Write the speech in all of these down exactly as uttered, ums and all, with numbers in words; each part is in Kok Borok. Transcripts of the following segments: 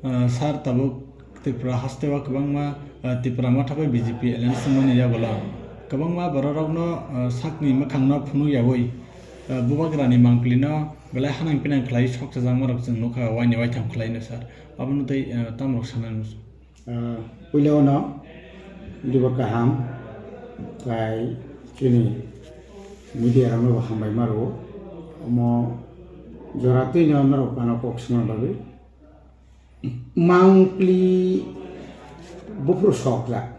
Ah, sir, tabuk Tripura haste o kwbangma, ah, Tipra Motha bai B J P alliance wngmani yagulo kwbangma bororokno, ah, sakni mwkhangno phunuk yaui, ah, bubagrani mangpilino belai hanang pinang khlai sok chajakmarok chwng nukha, waini waitham khlaino, sir. Abono tei, ah, tamrok sanani muchung. Ah, puila ono dibor kaham, tai chini media rokno bo hambai maro. Omo jora twino norok ano kok swngna bagwi. Mangpli buphuru sokjak.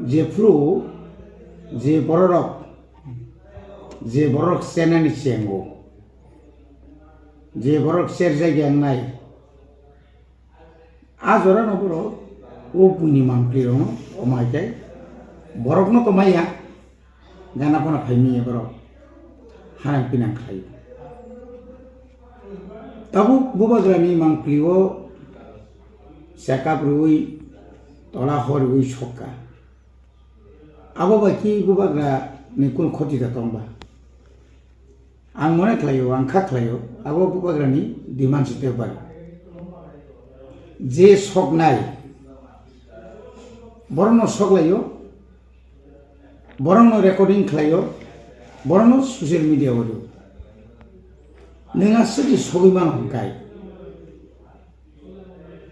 Jephuru je bororok, je bororok chernani chengo, je bororok cherjak yang nai, a jorano borok o buini mangpli rokno komai khe borokno komai ya. Gana phano phaimani borok hanang pinang khlai. Tabuk bubagrani mangpli o check up rwui tola hor rwui sokha. Abo bai ki bubagrani kunu khoti da tong ba? Ang mone khlaio, ang kha khlaio, abo bubagrani demand se tei bai. Je soknai, borokno soklaio, borokno recording khlaio, borokno social media o rw. Nwng aswk se sogwi mano hwnkhe.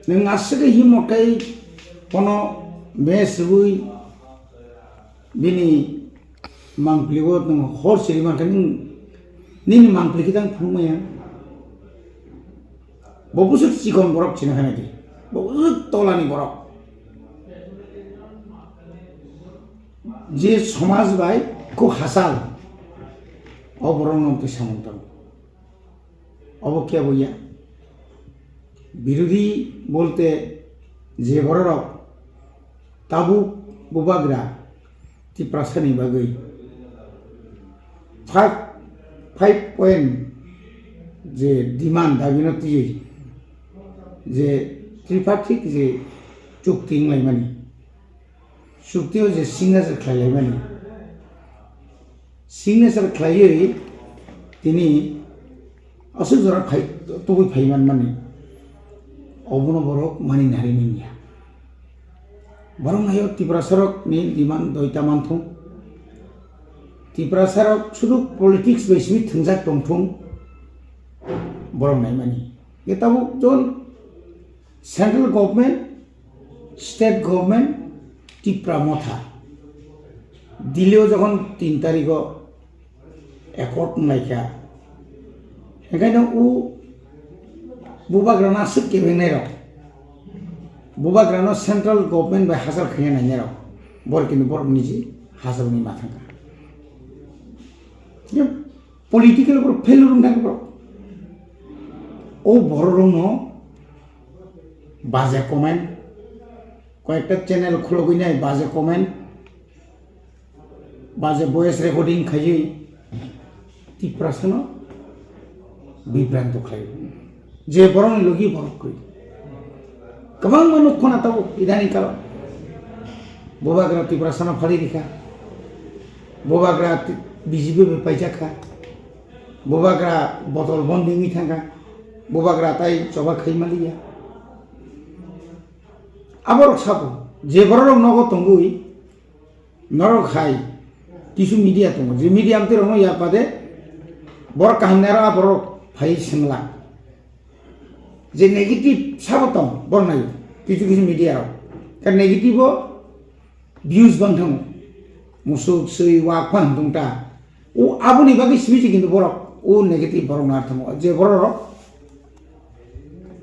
Nwng aswk se himo tei bono mess rwui bini mangpili o nwng hor chiri mankha, nwng nini mangpili khe tang phunukmaya. Bo bwswk chikon borok chini hwnwi di, bo bwswk tolani borok. Je somaj bai kho hachal, o borokno twi samung tang. Obo kebo ya? Birodhi bolte je bororok tabuk bubagra Tiprasani bagwi five, five point je demand dabino twiwi je tripartite je chukti wnglaimani, chukti o je signature khlailaimani, signature khlaiwi tini aswk jora phai, tubui phai manmani, obono borok mani nari manya. Borok naio Tiprasarokni demand doita manthung. Tiprasarok sudu politics bai simi thwngjak tongthung, borok naimani. Ye tabuk jon central government, state government, Tipra Motha, Delhi o jokhon tin tarikh o accord wnglaikha, hingkhe no o bubagrano aswk kebengnai rok, bubagrano central government bai hachal khaina nainai rok, borok kintu borok niji hachal wngwi ma thangkha. Political borok failure wng thangkha borok. O borok rokno baje comment, koyekta channel khulogwi nai baje comment, baje voice recording khaiwi Tiprasano bibranto khlai. Je borokni logi borok kwrwi. Kwbangma nuk khna tabuk idaning kalo. Bubagra Tiprasano phali rikha. Bubagra ti-, B J P bai paijak kha. Bubagra botol bondi wngwi thangkha. Bubagra tai choba khai maliya. Aborok sabo, je bororok nogo tongwi, norok hai kisu media tongo, je media amtwi rokno yapade, borok kaham nai rok, borok phai sengla. Je negative sabo tong, borok nayo, kisu kisu media rok. Ka negative o views bang thango. Musuk, swi, wak, phang tong ta. O aboni bagwi simi se kintu borok, o negative borok nar thango. Je borok rok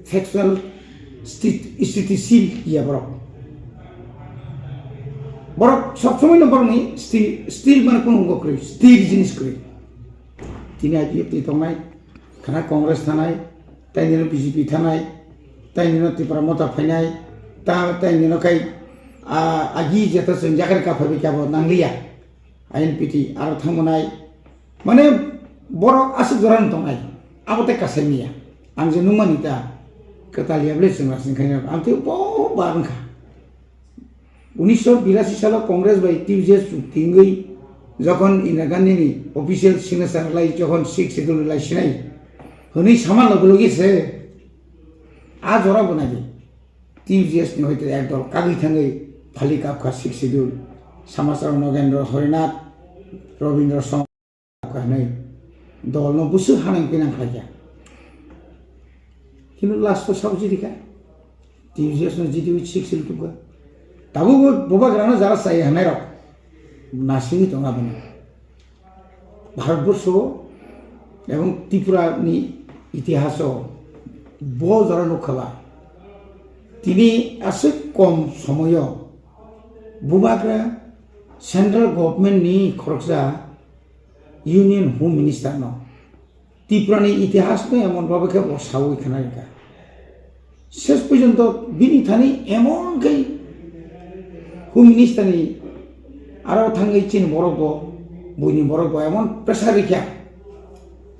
factual sthi-, sthitisil ya borok. Borok sob somoi no borokni sthi-, sthir mane kono wngkha kwrwi, sthir jinis kwrwi. Tini I P F T tongnai, khana Congress thanai, tai nino B J P thanai, tai nino Tipra Motha phainai, ta, tai nino kai, a, agi jeta chwng jakar ka phaibai kabo nangliya. I N P T aro thangmanai, mane borok aswk jora wng tongnai, abo tei kasai miya. Ang je nukmani ta, kwtal ya bwle chwng rasing khaina, ang tei bo ba wngkha. Unisho birasi salo Congress bai T U J chukti wngwi jokhon Indira Gandhi ni official signature lai, jokhon Sixth Schedule lai sinai, hwnwi sama logi logi se A jora bo nai di. T U J S ni hoite ek dol kagwi thangwi phali kapkha six schedule. Samachar Nogendra Harinath, Robindra Song kapkha hwnwi dol no bwswk hanang pinang khlaikha. Kintu last o sabo jidi kha. T U J S no jidi wi six schedule tubkha. Tabuk bo bubagra no jara chaya hwnai rok nasingwi tongo abono. Bharatborsho ebong Tripura ni itihaso bo jora nukha ba. Tini aswk kom somoyo bubagra central government ni khoroksa Union Home Minister no. Tripura ni itihas no emon bhabe khe bo sawi khna rikha. Ses porjonto bini thani emon khe Home Minister ni aro thangwi chini borok bo, buini borok bo emon pressure rikha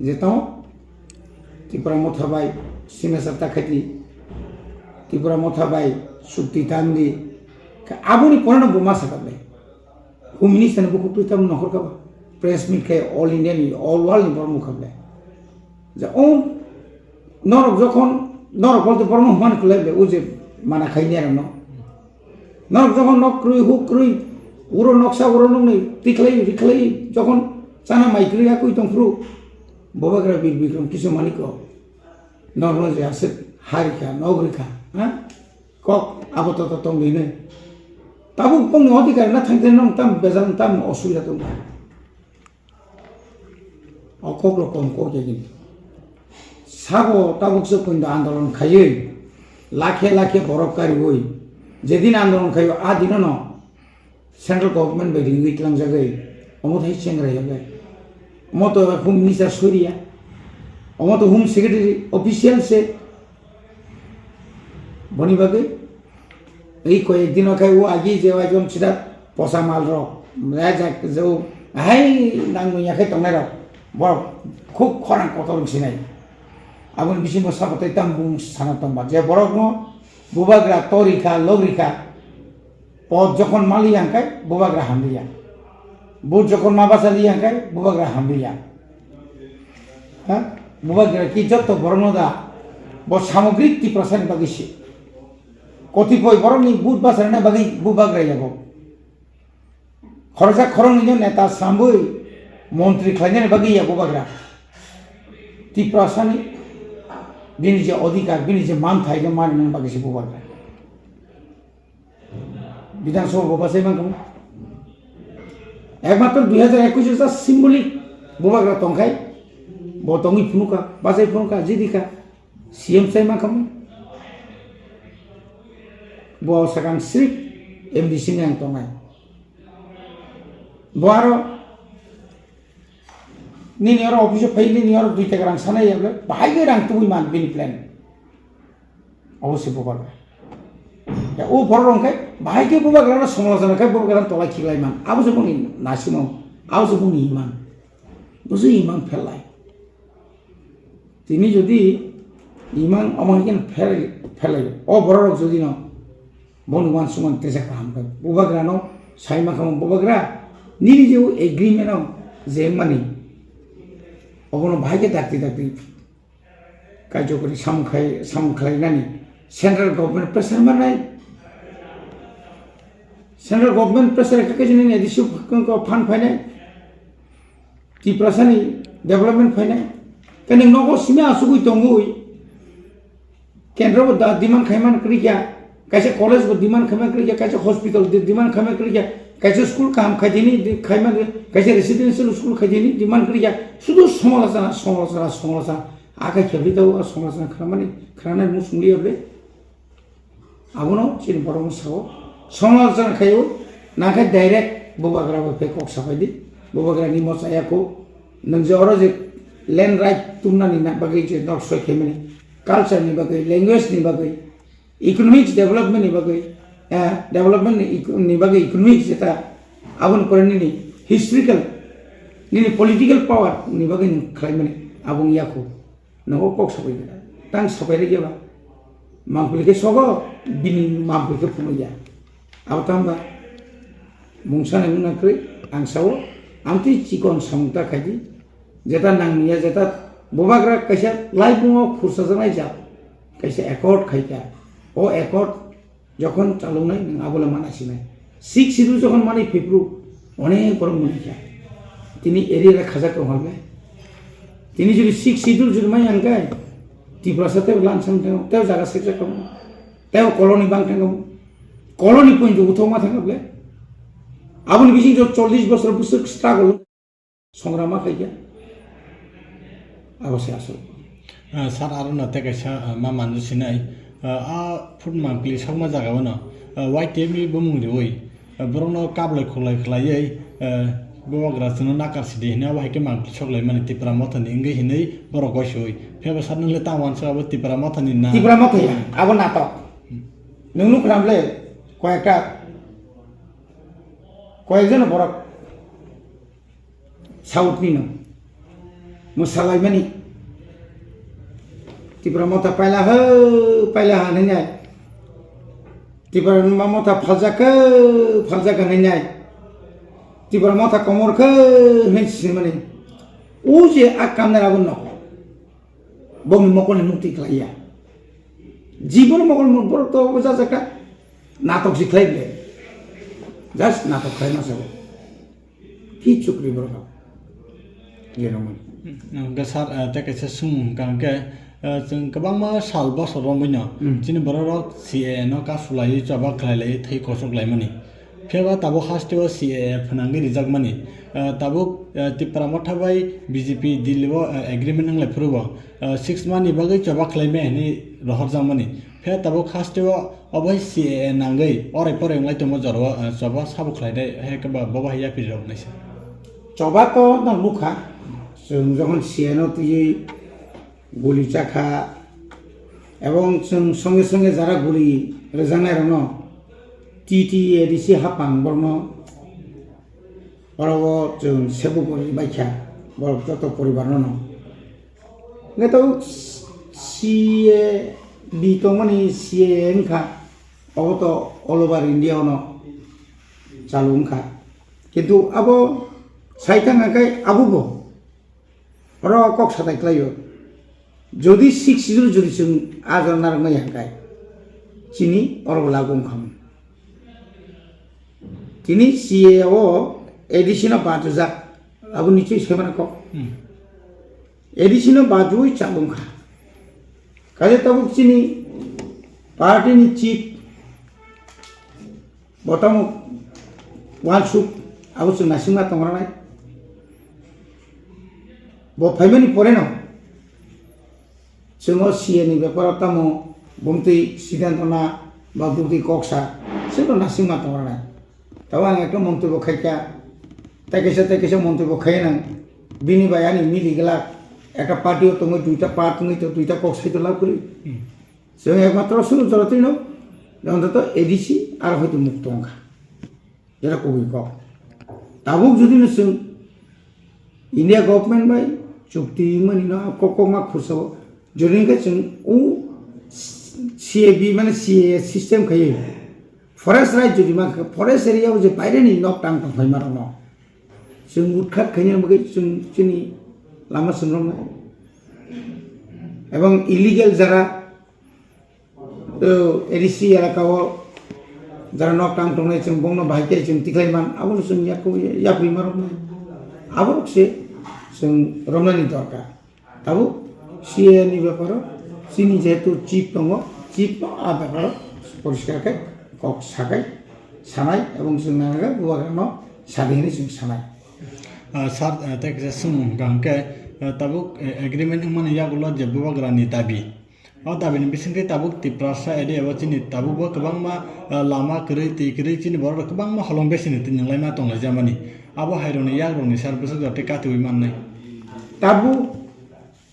je tamo Tipra Motha bai signature ta khaidi, Tipra Motha bai chukti ta wngdi, khe aboni porano bo ma sakha ble. Home Minister ni bukhuk twi tamo nohor kha ba. Press meet khai all India ni, all world ni borok nukha ble. Je o norok jokhon, norok bolte borok no human khlai ble, o je mana khai ni arok no. Norok jokhon nok krwi, huk krwi, uro noksa uro nokni tikhlai, rikhlai, jokhon chana mai krwi, akwi tongphuru, bubagra Bir Bikram kisu mani ko. Norok no je aswk ha rikha, nok rikha, ha? Kok abo to to tong di ne. Tabuk bongni odhikar na thang thang nong tam bejal tam osubida tong. O kok rok kom kok ya gini. Sabo tabuk se kondo andolon khaiwi lakhe lakhe borok kariwi jedin andolon khaio a dino no central government bai ringwi tlangjagwi omo thai chengra ya bai. Omo to home minister suriya. Omo to home secretary official se. Boni bagwi ei koyek dino khai o agi je o ekdom sida posa mal rok, rajak je o hai nangmung ya khai tongnai rok, borok khub khorang kotor wng sinai. Aboni bisingo sabo tei tamo bung sana tongba je borokno bubagra torikha logrikha. Pot jokhon mali yang khai bubagra hamliya. But jokhon ma basa li yang khai bubagra hamliya. Ha? Bubagra ki jotto borokno da bo samogrik Tiprasani bagwi se. Kotipoi borokni but basarina bagwi bubagra yago. Khoroksa khoroknwino neta sambwi montri khlainani bagwi ya bubagra. Tiprasani bini je odhikar, bini je manthai no manina bagwi se bubagra. Bidhan Sabha bo bachai mankha. Ekmatro dui hajar ekush o just symbolic bubagra tongkhai, bo tongwi phunukha, bachai phunukha, jidikha, C M chai mankha. Bo sakang srip M D C ni ang tongnai. Bo aro nini oro office o phai, nini oro dui taka rang sanai ya bole, bahai khe rang tubui man bini plan. Obo se bubagra. Ya, o borok rok khe bahai khe bubagra no somolojona khe bubagra no tola khiklai man. Abo se boni nasimo, abo se boni iman. Bo se iman phelai. Tini jodi iman omo hai khe phelai, phelai. O borok rok jodi no boni uansukmani teisa kaham khe. Bubagra no sai mankha mo bubagra nini je o agreement o je mani obono bahai khe dakti dakti. Kaijakuri samung khai, samung khlainani central government pressure manai. Central government pressure khe kaisa nini A D C ko phan phainai. Tiprasani development phainai. Khe nwng nogo simi asugwi tongwi. Kendro bo da demand khaiman kwrwi kha. Kaisa college bo demand khaima kwrwi kha, kaisa hospital de-, demand khaima kwrwi kha, kaisa school kaham khaidini de-, khaima de-, kaisa residential school khaidini demand kwrwi kha. Sudu somolojona, somolojona, somolojona. Akai khe bwtao a somolojona khnamani, khnanai mung sungli ya bwle. Abono chini borok no sao. Somolojona khaio, nangkhe direct bubagra bo phe kok sapai di. Bubagra ni mocha yako. Nwng je oro je land right tumnani na bagwi je nok soi khaimani, culture ni bagwi, language ni bagwi, economics development ni bagwi, eh, development ni eco-, ni bagwi economics jeta aboni pore nini historical, nini political power ni bagwi nwng khlaimani abo wng ya kho. Nogo kok sabai bai. Tang sabai rwgya ba. Mangpili khe sogo, bini mangpili khe phunukya. Abo tang ba. Mungsa nai wngna kwrwi, ang sao, amtwi chikon samung ta khaidi. Jeta nangniya, jeta bubagra kaisa laipungo khursa janai jak. kaisa accord khaikha. O accord jokhon chaloknai nwng abono mana sinai. Sixth Schedule jokhon manwi phaiphru onek borok mwnwikha. Tini area le khajak tong hwnle. Tini jodi Sixth Schedule jodi maya hwnkhe Tiprasa tei lansang tei jaga sekjak tong. Tei colony bang thango. Colony point uthok ma thangkha ble. Aboni bising jo chollish bosor bwswk struggle. Songrama khaikha. Abo se aswk. Ah, sir, aro no tei kaisa, ah, ma manju sinai. Ah, a food mangpili sokma jaga o no, ah, Y T F ni bumung riwi, ah, borok no kablai khuklai khlaiwi, ah, bubagra chwngno nakar sidi hwnwi abo hai khe mangpili sok lai mani Tipra Motha ni wngwi hinwi borok goi sui. Phiya ba sir, nwng le tamo wansa abo Tipra Motha ni na? Tipra Motha ya, abo natok. Nwng nukha na ble koyekta, koyekjon borok South ni no mwsalaimani. Tipra Motha paila ho, paila ha hwnwi nai. Tipra Motha phaljak kho, phaljak kho hwnwi nai. Tipra Motha komor kho hwnwi sinimani. O je a kamnai abo no. Bongni mokolni mukti khlaiya. Jibon mokolni muk-, borok to obo jajakha. Natok si khlai ble. Just natok khlai ma sabo. Ki chukri borok. Ye nongmani. Hmm, hwnkhe sir, eh, tei kaisa swngmung hwnkha hwnkhe, eh, chwng kwbangma sal bosor romwi no, hmm, chini borok rok C A A no kasu laiwi choba khlai laiwi thwi kosok laimani. Phiya ba tabuk haste o C A A phnangwi rijakmani. Ah, tabuk, ah, Tipra Motha bai B J P Delhi o, ah, agreement wnglai phuru bo, ah, six month ni bagwi choba khlai maya hinwi rohorjakmani. Phiya tabuk haste o obo hai C A A nangwi orai porai wnglai tongma jora o, ah, choba sabo khlai dai hai khe ba bobo hai yapri rok naisa. Choba to no nukha, chwng jokhon C A A no twiwi guli chakha, ebong chwng songe songe jara guli rwjaknairokno T T A D C hapang borokno oro o chwng sebuk rwbaikha, borok joto poribarno no. Hwnkhe tabuk C A B tongmani C A A wngkha, obo to all over India ono chalu wngkha. Kintu abo sai thang khe abo bo Oro kok satai khlaio. Jodi six schedule jodi chwng a jora narwknai ya hwnkhe, chini oro bo lagu wngkha. Tini C A A o A D C no bajujak, abo nichoi semana kok. Hmm. A D C no bajui chalungkha. Kaje tabuk chini party ni chief Bo tamo uansuk abo chwng naisingma tongranai. Bo phaimani poreno chwng o C A ni beparo tamo bumtwi siddhanto na ba bumtwi kok sa chwngno naisingma tongranai. Tabo ang ekta montwi bo khaikha, tei kaisa tei kaisa montwi bo khaiya nang. Bini bai ani mili glak, ekta party o tongwi duita part wngwi to duita kok saito lab kwrwi. Hmm. Chwng ekmatro sunu jora twino, ontoto A D C aro hoito mukto wngkha. Jera kubui kok. Tabuk jodi no chwng India government bai chukti wngmani no kok kok ma khursa o. Jodi hwnkhe chwng o C A B mane C A A system khaiwi forest right jodi ma khe forest area o je baire ni nok tang tong phaima rok no chwng utkhat khaina bagwi chwng chini lama swngroknai. Ebong illegal jara, o, A D C elaka o jara nok tang tongnai chwng bongno bahai khe chwng tikhlai man, abono chwng yaku-, yapri ma roknai. Aborok se chwng romnani dorkar. Tabuk C A A ni beparo chini jehetu chief tongo, chief no a beparo poriskar khe kok sakai sanai ebong chwng nangkhe bubagrano sadi hinwi chwng sanai. Ah, sir, ah, tei kaisa swngmung hwnkha hwnkhe, ah, tabuk, eh, agreement wngmani yagulo je bubagrani dabi. O dabini bisingtwi tabuk Tiprasa area o chini tabukbo kwbangma, ah, lama kwrwi, twi kwrwi chini borok rok kwbangma holong besini twi nwnglaima tonglaijamani. Abo hairokni yakrokni sir bwswk jora tei katiui mannai. Tabuk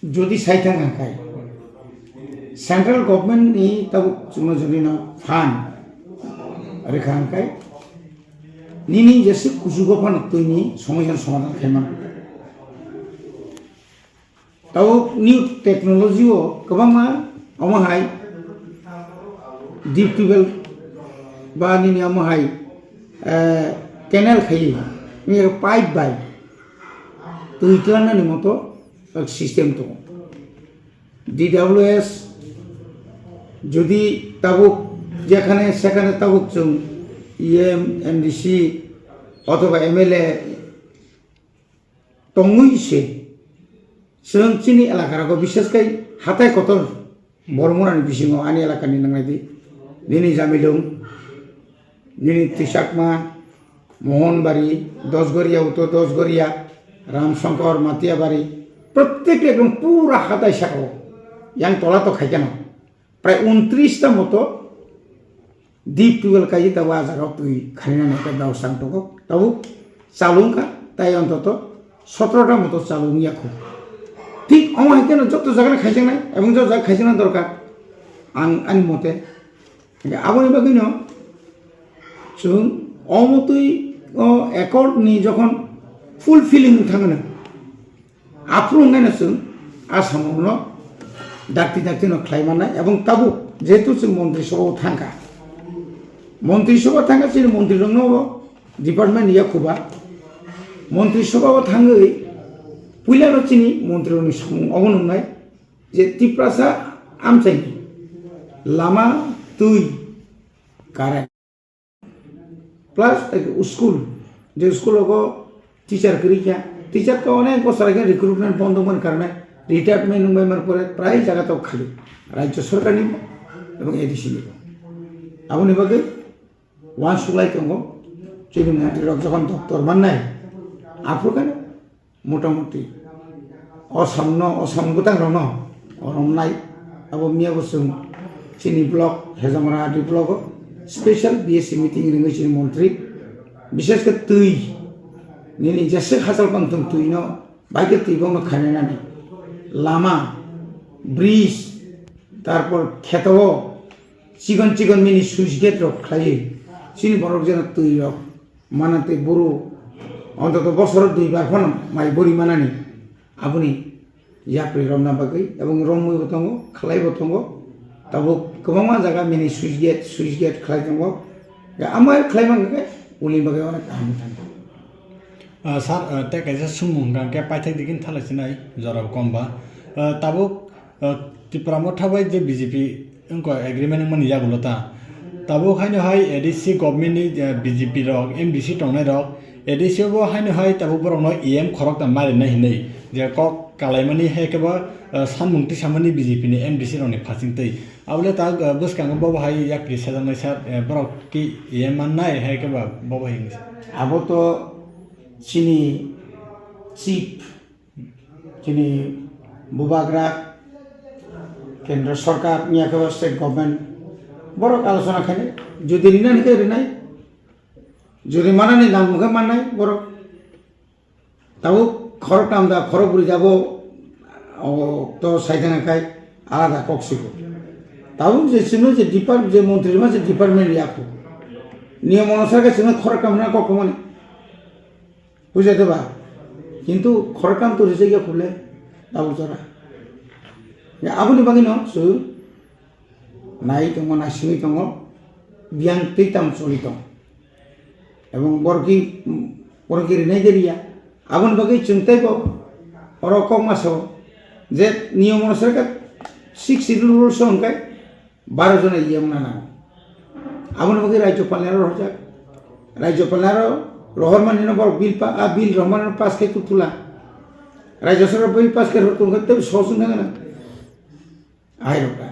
jodi sai thang hwnkhe, central government ni tabuk chwngno jodi no fund rwkha hwnkhe, nini jeswk kuchugo phano twini somosya no somadhan khaimano. Tabuk new technology o kwbangma omo hai deep tubewell ba nini omo hai, eh, canal khaiwi, nini pipe bai twi tlangnani moto system tongo. D W S, Jodi tabuk jekhane sekhane tabuk chwng E M, M D C othoba M L A tongwi se chwng chini elaka rogo, bishesh khai hatai kotor Bormorani bisingo ani elakani nangnaidi, nini Jamilung, nini Tisakma, Mohonbari, Dosgoria, Uttor Dosgoria, Ramsongkor, Matiabari, prottek ekdom pura hatai saka o. Yang tola to khaikhe no. Prai untris ta moto deep twelve kaiji tabo ah jaga o twi khaina nai khe dao sang tongo. Tabo chalung kha, tai ontoto sotro ta moto chalung ya kho. Thik omo hai khe no joto jaga no khaijaknai, ebong joto jaga khaijakna dorkar. Ang ani mote. Hingke aboni bagwino chwng omo twi o accord ni jokhon fulfilling wng thangno, aphuru wngkhaino chwng Assam no dakti dakti no khlai mannai, ebong tabuk jehetu chwng Montri Sabha o thangkha, Montri Sabha thangkha chini montri rokno bo department ya khuba, Montri Sabha o thangwi puilano chini montri rokni samung obo nungnai je Tiprasa amchaini lama, twi, current. Plus, eh, school, je school ogo teacher kwrwi kha, teacher to onek bosor aghe recruitment bondo wngmani karone retirement wngbai man pore prai jaga to khali, rajya sorkar ni bo ebong A D C ni bo. Aboni bagwi uansuk lai tongo, chini montri rok jokhon doptor mannai, aphuru khe motamuti Assam no, Assam bwtang rok no romnai. Abo miya bo chwng chini block, Hejamara R D block o special B S C meeting ringwi chini montri, bishesh khe twi, nini jeswk hachal pang thung twi no, bai khe twi bo no khainai nani, lama, bridge, tarpor kheto o chikon chikon mini switch gate rok khlaiwi chini borok jeno twi rok mana tei buru ontoto bosoro dui bar phano mai bori manani, aboni yapri romna bagwi ebong romwi bo tongo, khlai bo tongo. Tabuk kwbangma jaga mini switch gate, switch gate khlai tongo. Ya, amo khlai mankha khe ulni bagwi onek kaham thangkha. Ah, sir, ah, tei kaisa swngmung hwnkha khe paithak digini thalai sinai jora bo kom ba. Ah, tabuk, ah, Tipra Motha bai je B J P wngkha agreement wngmani yagulo ta. Tabuk haino hai A D C government ni, eh, B J P rok, M D C tongnai rok, A D C bo haino hai tabuk borok no E M khorok ta marinai hinwi je kok kalaimani hai khe bo, eh, sanmung tisamani B J P ni M D C rok ni phasing twi. Abole ta, eh, bwskango bobo hai yakri sejaknai sir, eh, borok ki E M mannai hai khe ba bobo hinwi. Abo to chini chief, chini bubagra, kendra sorkar, ni akhe state government, borok alochona khainai, jodi rinani khe rinai, jodi manani nangmung khe mannai borok. Tabuk khorok tam da, khorok bwrwi da bo, o, to sai thangkha khai alada kok siko. Tabuk je chwngno je depart-, je montri rima je department ya kho. Niyom onusar khe chwngno khorok tam rwna kok mani. Bujai de ba? Kintu khoroktham to rijak ya khule tabuk jora. Ya, aboni bagwi no chwng nai tongo, naisingwi tongo, biyang twi tamo choli tongo. Ebong borok ki, borok ki rinai de riya. Aboni bagwi chwng teibo oro kok ma sao je niyom onusar khe six schedule rules o hwnkhai baro jona E M wngna nango. Aboni bagwi Rajyapal ni aro rohorjak. Rajyapal ni aro rohormani no borok bill pa-, a bill rohormani no pass khai tubtula. Rajya Sabha bill pass khai rohor tongkha tei sohor wngkha gana. Ahai rok ta.